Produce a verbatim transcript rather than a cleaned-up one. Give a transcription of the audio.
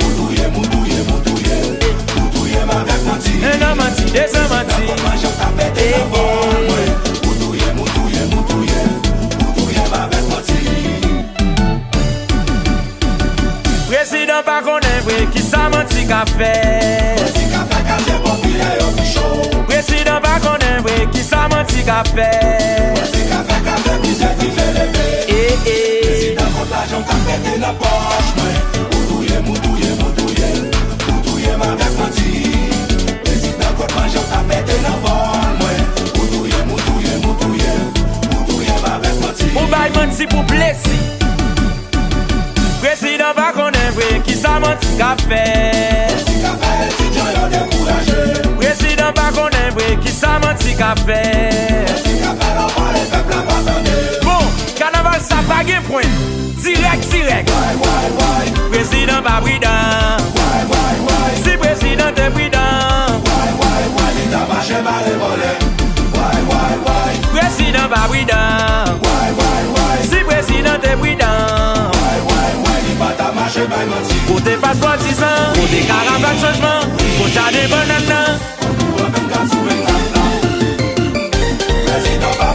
Ou touye m, ou touye m, ou touye m. Ou touye m avèk manti. Nan manti, dezan manti. Kòb manje w ta pete nan bòl mwen. Ou touye m, ou touye m, ou touye m. Ou touye m avèk manti. Prezidan pa konnen vre kisa manti ka fè. Manti ka fè kazye popilè yo pi cho. Prezidan pa konnen vre kisa manti ka fè. Manti ka fè kazye brize dife leve. Eh, eh. Prezidan kont lajan w ta pete nan pòch mwen. Ou touye m, ou touye m, ou touye m. Ou touye m avèk manti. Prezidan kont manje w ta pete nan bòl mwen. Ou touye m, ou touye m, ou touye m. Ou touye m avèk manti. Ou bay manti pou plezi. Prezidan pa konnen vre kisa manti ka fè. Manti ka fè etidyan yo dekouraje. Prezidan pa konnen vre kisa manti ka fè. Manti ka fè lè w pale pèp la pa tande. Bon, kanaval sa pa gen pwen. Dirèk, dirèk. Way, way, way. Prezidan pa pridan. Way, way, way. Si prezidan te pridan. Way, way, way. Li ta mache bare vòlè. Way, way, way. Prezidan pa pridan. Way, way, way. Si prezidan te pridan. Way, way, way. Li pa ta mache bay manti. Kote paspò dizan? Kote karavàn chanjman? Kote jaden bannann nan? Pou antann gaz sou vennkat la. Prezidan pa